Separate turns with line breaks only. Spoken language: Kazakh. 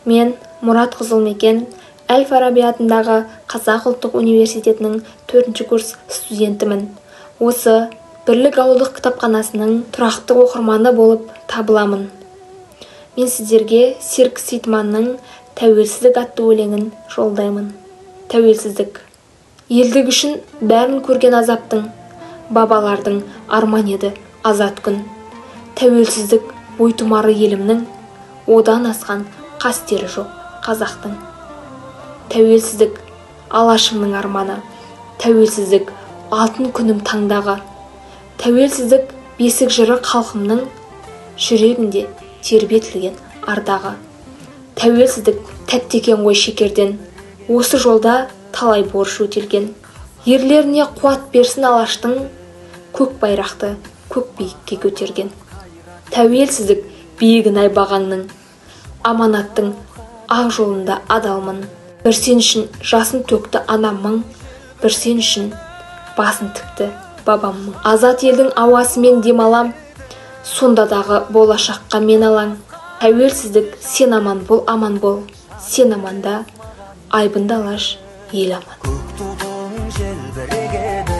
Мен Мұрат Қызылмекен, Әл-Фараби атындағы Қазақ ұлттық университетінің 4 курс студентімін. Осы Бірлік ауылдық кітапханасының тұрақты оқырманы болып табыламын. Мен сіздерге Серік Сейтманның «Тәуелсіздік» атты өлеңін жолдаймын. Тәуелсіздік. Елдік үшін бәрін көрген азаптың, бабалардың арман еді азат күн. Тәуелсіздік бойтұмары елімнің, одан асқан қастері жоқ қазақтың. Тәуелсіздік алашымның арманы, тәуелсіздік алтын күнім таңдағы. Тәуелсіздік бесік жыры халқымның, жүрегінде тербетілген ардағы. Тәуелсіздік тәтті екен ғой шекерден, осы жолда талай борыш өтелген. Ерлеріне қуат берсін алаштың, көк байрақты көк биікке көтерген. Тәуелсіздік биігін ай бағаңның, аманаттың ақ жолында адалмын. Бір сен үшін жасын төкті анамның, бір сен үшін басын тікті бабамның. Азат елдің ауасымен демалам, сонда дағы болашаққа мен алаң. Тәуелсіздік, сен аман бол, аман бол, сен аманда айбынды алаш ел аман.
Көк тудың желбіреген.